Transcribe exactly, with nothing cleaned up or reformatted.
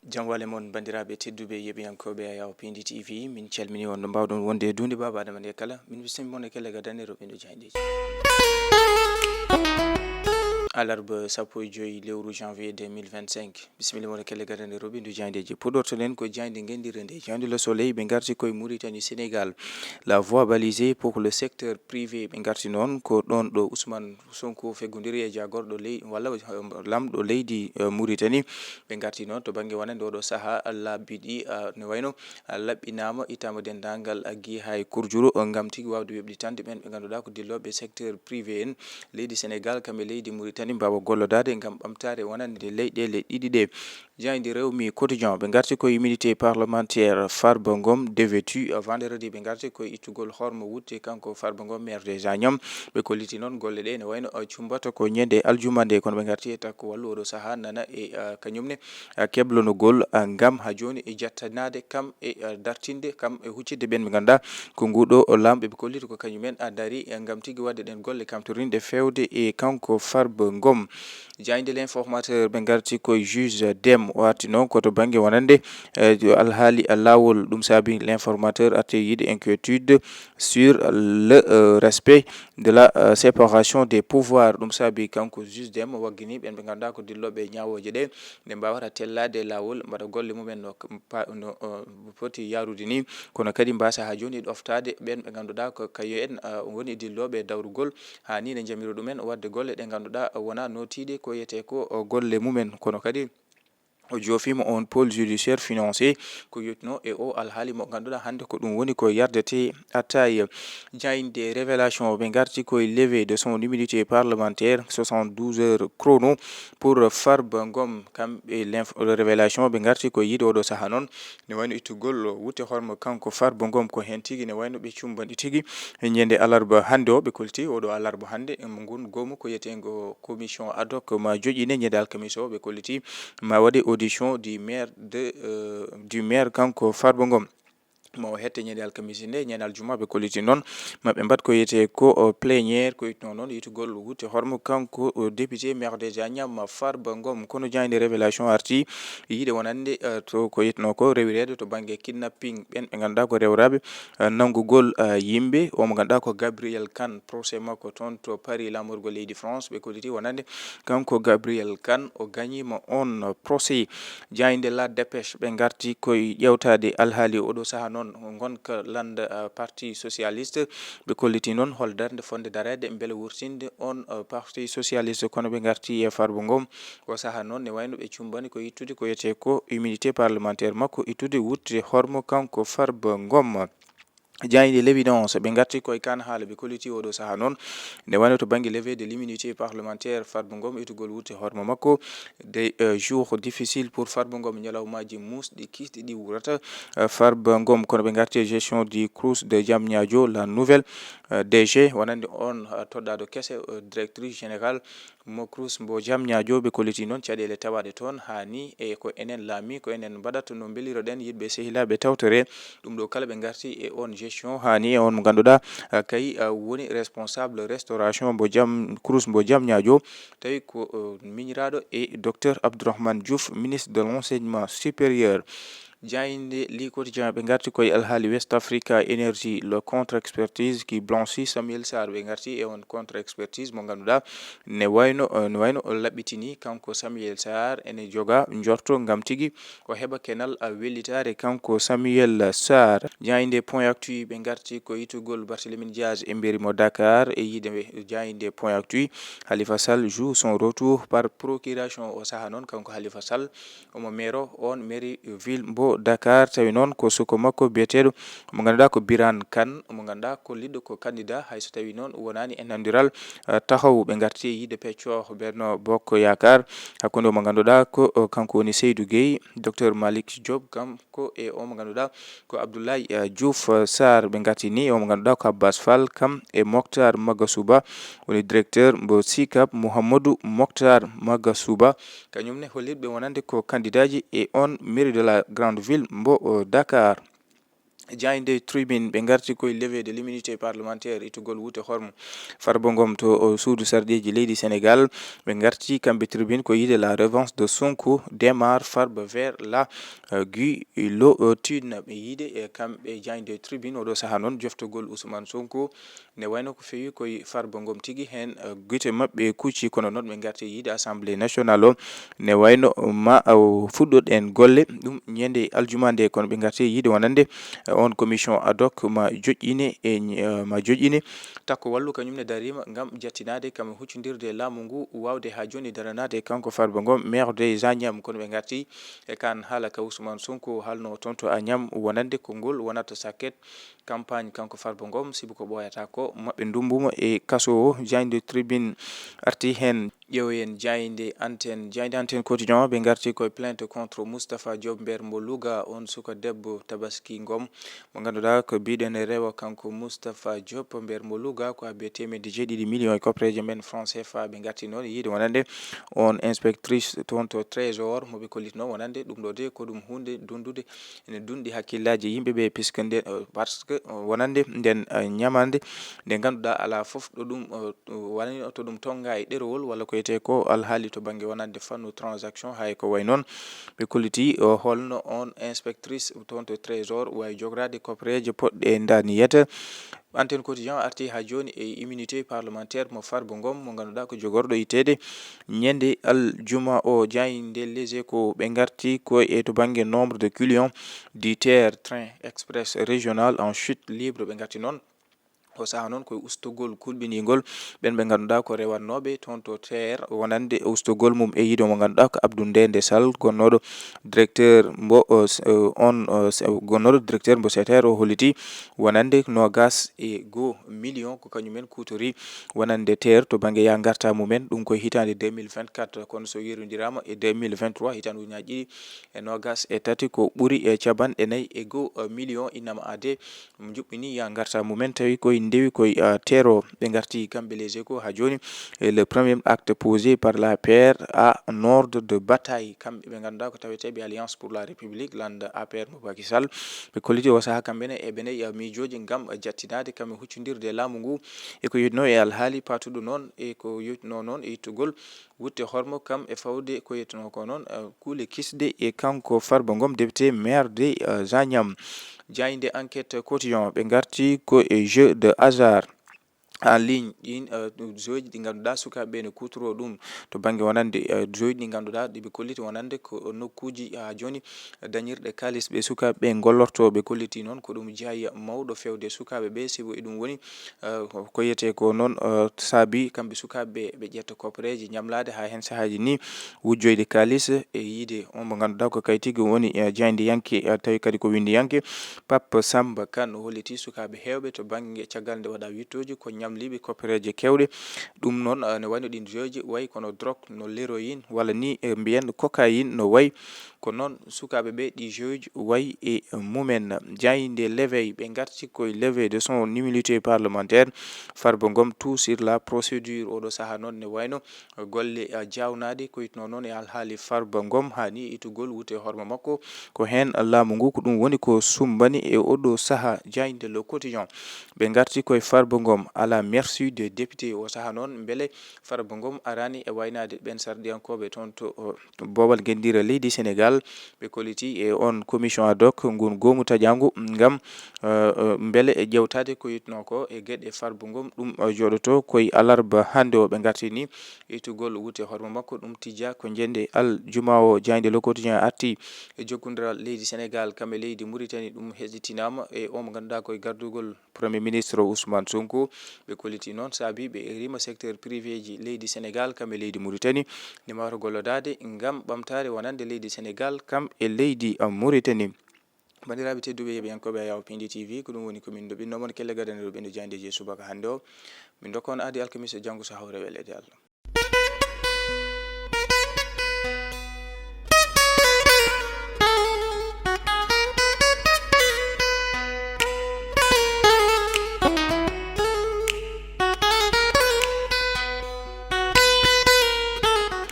Jam wale mon, banndiraaɓe tedduɓe, yeɓiyankooɓe Ayaw Pindi T V, min calmini on ɗo mbaawɗon wonde e duunde Baaba Adama nde kala. Min bismii mon e kelle gadane roɓindo jaayɗeeji. Alarba sappo e joy lewru janvier deux mille vingt-cinq. Bismillah mon e kelle gadane roɓindo jaayɗeeji. Puɗortoɗen ko jaayɗe ngenndire nde. Jaayɗe Le Soleil, ɓe ngarti koye Mauritanie, Sénégal. La voie balisée pour le secteur privé. Ɓe ngarti noon ko ɗoon ɗo Ousmane Sonko feggodiri e jaagorɗo ley-, walla, eh, lamɗo leydi, eh, Mauritanie. Ɓe ngarti noon to bannge wonande oɗo sahaa laabi ɗi, ah, ne wayno, ah, laɓɓinaama, ittaama denndaangal, ah, giiha e kurjuru, oh, ngam tigi waawde weɓɗitande ɓeen ɓe ngannduɗaa ko dillooɓe secteur privé en leydi Sénégal, kam e leydi Mauritanie, mbaawa gollodaade ngam ɓamtaare wonande leyɗeele ɗiɗi ɗe. Jaaynde Rewmi Quotidien, ɓe ngarti ko immunité parlementaire Farba Ngom dévêtu, ah, vendredi ɓe ngarti ko ittugol hormo wutte kanko Farba Ngom, maire des Agnam. Ɓe kolliti noon golle ɗe ne wayno, ah, cumbata ko ñande aljuma nde, kono ɓe ngarti e takko wallu oɗo sahaa nana e, ah, kañum ne, ah, keblonogol, ah, ngam haa jooni e jattanaade kam e, ah, dartinde kam e huccitde ɓeen ɓe ngannduɗaa ko nguɗo laamɓe ɓe kolliti ko kañum en, ah, dari, ah, ngam tigi waɗde ɗeen golle kamtorinɗe feewde e kanko Farba Ngom. Jaaynde L'Informateur, ɓe ngarti koye juge Dème, o arti noon ko to bannge wonande, eh, alhaali laawol. Ɗum saabi L'Informateur arti yiide inquiétude sur le, euh, respect de la, euh, séparation des pouvoirs. Ɗum saabi kanko juge Dème waggini ɓeen ɓe ngannduɗaa ko dillooɓe ñaawooje ɗe, nde mbaawata tellaade e laawol, mbaɗa golle mumen no k-, pa-, no, uh, foti yaarude ni, kono kadi mbaasa haa jooni ɗoftaade ɓeen ɓe ngannduɗaa ko kañum en, uh, woni dillooɓe e dawrugol, haa ni ne njamira ɗumen waɗde golle ɗe ngannduɗaa wonaa nootiiɗe ko wiyetee ko, uh, golle mumen, kono kadi o joofiima on pôle judiciaire financier ko yotno e o alhaali mo ngannduɗaa hannde ko ɗum woni ko yardete attaaya. Jaaynde Révélation, ɓe ngarti koye levée de son immunité parlementaire, soixante-douze heures chrono pour Farba Ngom. Kam e l'inf-, Révélation, ɓe ngarti koye yiide oɗo sahaa noon, ne wayno ittugol wutte hormo kanko Farba Ngom, ko heen tigi ne wayno ɓe cumbani tigi. E ñande alarba hannde o, ɓe kolti oɗo alarba hannde, em, ngun goomu ko wiyeteengo commission ad hoc ma joƴƴine ñande alkamisa o, ɓe kolliti ma waɗe audition du maire de, euh, du maire kanko Farba Ngom. Ma o hette ñande alkamisa nde, ñande aljuma ɓe kolliti noon ma ɓe mbaɗ ko wiyetee ko, o, plénière, ko ittno noon yitugol wutte hormo kanko, o, député maire des Agnam Farba Ngom. Kono jaaynde Révélation arti yiide wonande, eh, to ko yetno ko rewireede to bannge kidnapping, ɓeen ɓe ngannduɗaa ko rewraaɓe, eh, nanngugol, eh, yimɓe. O mo ngannduɗaa ko Gabriel Kane, procès makko toon to Paris, laamorgo leydi France, ɓe kolliti wonande kanko Gabriel Kane o gañiima on procès. Jaaynde La Dépêche, ɓe ngarti koye ƴeewtaade alhaali oɗo sahaa noon ngonka lannda, eh, Parti Socialiste. Ɓe kolliti noon hol darnde fotnde dareede mbele wurtinde on, eh, Parti Socialiste, kono ɓe ngarti e Farba Ngom. O sahaa noon ne wayno ɓe cumbani ko ittude ko wiyetee ko immunité parlementaire makko, ittude wutte hormo kanko Farba Ngom. Jaaynde L'Évidence, ɓe ngarti koye kaan haala, ɓe kolliti oɗo sahaa noon ne wayno to bannge levée de l'immunité parlementaire Farba Ngom, ittugol wutte hormo makko. Des, euh, jours difficiles pour Farba Ngom, ñalawmaaji muusɗi kiisɗi ɗi wurata, euh, Farba Ngom. Kono ɓe ngarti e gestion du Crous de Diamniadio, La Nouvelle, euh, D G, wonande on, euh, toɗɗaaɗo kese, euh, directrice générale mo Crous mbo Diamniadio. Ɓe kolliti noon caɗeele tawaaɗe toon, haa ni e ko enen laamii, ko enen mbaɗata no mbeliroɗen yiɗɓe sehilaaɓe tawtore. Ɗum ɗo kala ɓe ngarti e on gestion, haa ni e on mo ngannduɗaa, ah, kay, ah, woni responsable restauration mbo Jam-, Crous mbo Diamniadio, tawi ko, eh, miñiraaɗo e Docteur Abdourahmane Diouf, ministre de l'enseignement supérieur. Jaaynde Le Quotidien, ɓe ngarti koye alhaali West Africa Energy, le contre-expertise qui blanchit Samuel Sarr. Ɓe ngarti e on contre-expertise mo ngannduɗaa ne wayno, eh, ne wayno o laɓɓitini kanko Samuel Sarr ene joga njorto ngam tigi o heɓa kenal, a, wellitaare kanko Samuel Sarr. Jaaynde Point Actu, ɓe ngarti ko yitugol Barthélémy Dias e mberi mo Dakar e yiide jaaynde Point Actu. Khalifa Sall joue son retour par procuration. O sahaa noon kanko Khalifa Sall omo meero on mairie ville mbo Dakar, tawi noon ko suko makko biyeteeɗo mo ngannduɗaa ko Birane Kane, mo ngannduɗaa ko liɗɗo ko candidat, hay so tawi noon wonaani e nanondiral, eh, tahowo. Ɓe ngarti e yiide pecco Benno Bokk Yaakaar hakkunde mo ngannduɗaa ko, eh, kanko woni Seydou Guèye, Docteur Malick Diop, kanko e o mo ngannduɗaa ko Abdoulaye, eh, Diouf Sarr. Ɓe ngarti ni e o mo ngannduɗaa ko Abbas Fall, kam e Moctar Magasuba, woni directeur mbo SICAP, Mouhamadou Moctar Magasuba. Kañum ne hollitɓe wonande ko candidatji e on mairie de la grande ville mbo, eh, Dakar. Jaaynde tribune, ɓe ngarti koye levée de l'immunité parlementaire, ittugol wutte hormo Farba Ngom to, o, suudu sarɗiiji leydi Sénégal. Ɓe ngarti kamɓe tribune ko yiide la revanche de Sonko démarre Farba vers la, euh, guillotine. Ɓe yiide e kamɓe jaaynde tribune oɗo sahaa noon joftugol Ousmane Sonko ne wayno ko feewi koye Farba Ngom tigi heen, eh, gite maɓɓe kucci, kono noon ɓe ngarti yiide Assemblée nationale o ne wayno ma, o, fuɗɗoɗen golle ɗum ñande aljuma nde, kono ɓe ngarti yiide wonande, eh, on commission ad hoc ma joƴƴine e, eh, ma joƴƴine. Takko Wallu kañum ne dariima ngam jattinaade kam huccondirde laamu ngu, waawde haa jooni daranaade kanko Farba Ngom, maire de Zagnam, kono ɓe ngarti e kan haala ka Ousmane Sonko haalno toon to Agnam wonande ko ngol wonata sakket campagne kanko Farba Ngom, sibu ko ɓooyata ko maɓɓe ndummbu mo e kaso o. Jaaynde tribune arti heen. Ƴeewoyen jaaynde Antenne. Jaaynde Antenne Quotidien, ɓe ngarti koye plainte contre Moustapha Diop, mbeer mo Louga, on suka debbo Tabaski Ngom, mo ngannduɗaa ko biɗen rewo kanko Moustapha Diop, mbeer mo Louga, ko abbe teemedde jeeɗiɗi million e koppereeje men franc C F A. Ɓe ngarti noon yiide wonande on inspectrice toon to trésor, mo ɓe kollitno wonande ɗum ɗo de ko ɗum huunde dundude ene dunɗi hakkillaaji yimɓe ɓe, puisque nde, eh, parce que, eh, wonande nden, eh, ñamande nde ngannduɗaa alaa fof ɗo ɗum, eh, wonani to ɗum tonnga e ɗerewol walla ko wiyetee ko alhaali to bannge wonande fannu transaction. Hay ko wayi noon ɓe kolliti, eh, holno on inspectrice toon to trésor waawi jogoraade koppereeje poɗɗe e ndaniyete. Antenne Quotidien arti haa jooni e immunité parlementaire mo Farba Ngom, mo ngannduɗaa ko jogorɗo itteede ñande aljuma o. Jaaynde Les Échos, ɓe ngarti ko e to bannge nombre de clients du TER, train express régional en chute libre, ɓe ngarti noon o sahaa noon koye ustugol kulɓiningol ɓen ɓe ngannduɗaa ko rewannooɓe toon to TER, wonande ustugol mum e yiide mo ngannduɗaa ko Abdou Ndende Sall, gonnooɗo directeur mbo, o, s-, o, on, o, s-, gonnooɗo directeur mbo SETER, o holliti wonande noogas e goo million ko kañumen kuutori wonande TER to bannge yaa ngarta mumen, ɗum koye hitaande deux mille vingt-quatre, kono so yerodiraama e deux mille vingt-trois, hitaande ujunnaaji ɗiɗi e noogas e tati, ko ɓuri e capanɗe nayi e goo, eh, million innama aade, mo njuɓɓini yaa ngarta mumen, tawi koye ndewi koye, eh, TER o. Ɓe ngarti kamɓe Les Échos haa jooni, e le premier acte posé par l'A P R à un ordre de bataille, kamɓe ɓe ngannduɗaa ko taweteeɓe Alliance pour la République, lannda A P R mo Macky Sall. Ɓe kolliti o sahaa kamɓe ne eɓe nayi, eh, miijooji ngam jattinaade kamɓe huccondirde e laamu ngu e ko yotno e alhaali paatuɗo noon e ko yotno noon e ittugol wutte hormo kam e fawde ko yettuno ko noon, eh, kuule kisɗe e kanko Farba Ngom, député maire de, eh, Zagnam. Jaaynde Enquête Quotidien, ɓe ngarti ko e jeu de hasard en ligne ɗin, eh, ɗum jeuji ɗi ngannduɗaa sukaaɓe ɓe ne kuutoroo ɗum to bannge wonande, eh, jeuji ɗi ngannduɗaa ɗi ɓe kolliti wonande ko nokkuuji haa jooni dañirɗe kaalis ɓe sukaaɓe ɓe ngollortoo. Ɓe kolliti noon ko ɗum jeyaa mawɗo fewde sukaaɓe ɓe, sibu e ɗum woni eh, ko, ko yetee ko noon, eh, saabi kamɓe sukaaɓe ɓe, ɓe ƴetta koppereeje ñamlaade haa heen sahaaji ni wujjoyde kaalis e yiide on mo ngannduɗaa ko kay tigi woni, eh, jaayndiyanke, eh, tawi kadi ko winndiyanke. Pape Samba Kane holliti sukaaɓe heewɓe to bannge caggal nde waɗa wittooji ko ñamliiɓe koppereeje keewɗe. Ɗum noon, eh, ne wayno ɗin jeuji wayi kono drogue, no l'héroïne, walla ni, eh, mbiyen cocaïne no wayi. Ko noon sukaaɓe ɓe ɗi jeuji wayi e mumen. Jaaynde L'Éveil, ɓe ngarti koye levée de son immunité parlementaire. Farba Ngom tout sur la procédure. Oɗo sahaa noon ne wayno golle, eh, jaawnaaɗe koyitno noon e alhaali Farba Ngom, haa ni itugol wutte horma makko. Ko heen laamu ngu ko ɗum woni ko sumbani e oɗo sahaa. Jaaynde Le Quotidien, ɓe ngarti koye Farba Ngom à la merci des députés. O sahaa noon mbele Farba Ngom araani e waynaade ɓen sarɗiyankooɓe toon to, o, boowal ngenndiire leydi Senegaal. Ɓe kolliti e on commission ad hoc ngun goomu taƴaangu ngam, eh, eh, mbele e ƴeewtaade ko yitnoo ko e geɗe Farba Ngom. Ɗum, eh, jooɗoto koye alarba hannde o. Ɓe ngartini itugol wutte horma makko. Ɗum tijjaa ko ñande aljuma o. Jaaynde Le Quotidien arti e jokkondiral leydi Senegaal kam e leydi Muritani. Ɗum hesɗitinaama e o mo ngannduɗaa koye gardugol Premier ministre Ousmane Sonko. Ɓe kolliti noon saabi ɓe rima secteur privé ji leydi Senegaal kam e leydi Muritani ne mawta gollodaade ngam ɓamtaare wonande leydi Senegaal kam e leydi, ah, Muritani. Banndiraaɓe tedduɓe, yeɓiyankooɓe Ayaw Pindi T V, ko ɗum woni ko min ndoɓinno mon kelle gadanɗe ɗo ɓendu jaayndeeji e subaka hannde o. Min ndokka on aadi alkamisa janngo so hawre weleede Allah.